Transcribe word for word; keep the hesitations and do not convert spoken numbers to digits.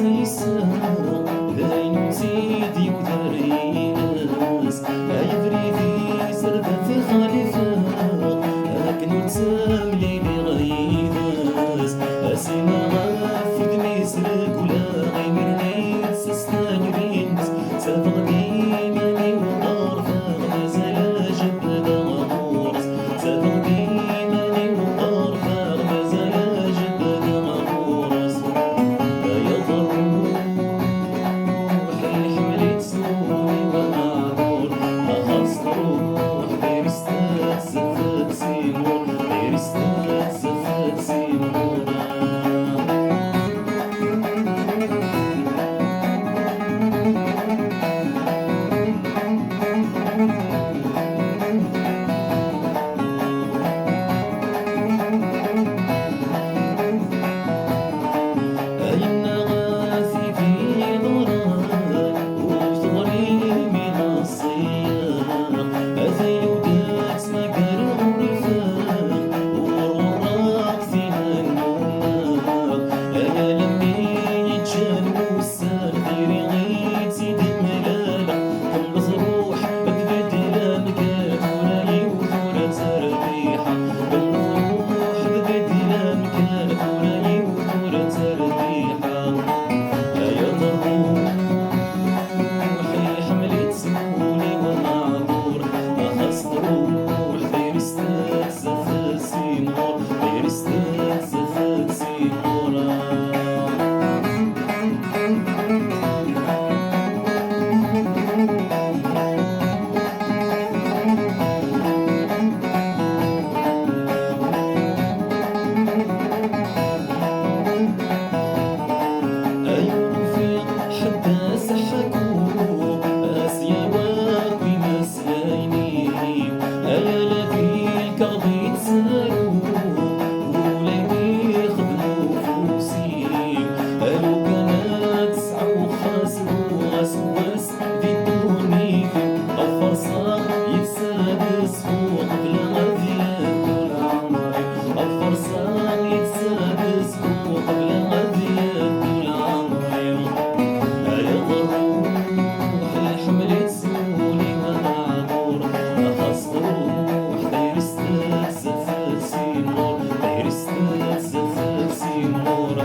Yis-s, d ayen ur tt-id-yuder yines. Ay abrid-is ar dat xalifa, akken ur ttemliliɣ yid-s. Asima ɣef udem-is reggleɣ, imiren i d-sestagrint. Ttafeɣ-d iman-iw ɣerfeɣ, mazal ajebbdeɣ ɣur-s. Ttafeɣ-d iman-iw ɣerfeɣ, mazal ajebbdeɣ ɣur-s. Ay aḍerruḥ, iḥemmel-itt ul-iw amaɛdur. Axaṭer truḥ, diri-s tetzefet si lmur, diri-s tetzefet si lmur. Ayen ara t-id-yeḍran, ur teɣrim imeẓẓiyen. Atay ur d-ttmagar ɣur-f, ur ɣurreɣ tin nnummeɣ. Ay alammi yeččan wussan, diri i tt-id-mlaleɣ. Temmeẓ ruḥ, tbeddel amkan, tura yiwet tura d tarbiḥa. Temmeẓ ruḥ, tbeddel amkan, tura yiwet tura d tarbiḥa. Ay aḍerruḥ, iḥemmel-itt ul-iw amaɛdur. Axaṭer truḥ, diri-s tetzefet si lmur, diri-s tetzefet si lmur. Ay ur ufiɣ ḥedd aseḥḥaku, as-yawi akk imeslayen-iw. Ay ala di lkaɣeḍ i ttaruɣ, ula i d-ixdem ufus-iw. A lukan ad tesɛu xas, xas wass di ddunit-iw, ad ferṣeɣ yid-s ad sfuɣ qbel ad yeddu leɛmer-iw. Ad ferṣeɣ yid-s ad sfuɣ qbel ad yeddu leɛmer-iw. Ay aḍerruḥ, iḥemmel-itt ul-iw amaɛdur. Xas truḥ, diri-s tetzefet si lmur, diri-s tetzefet si lmur.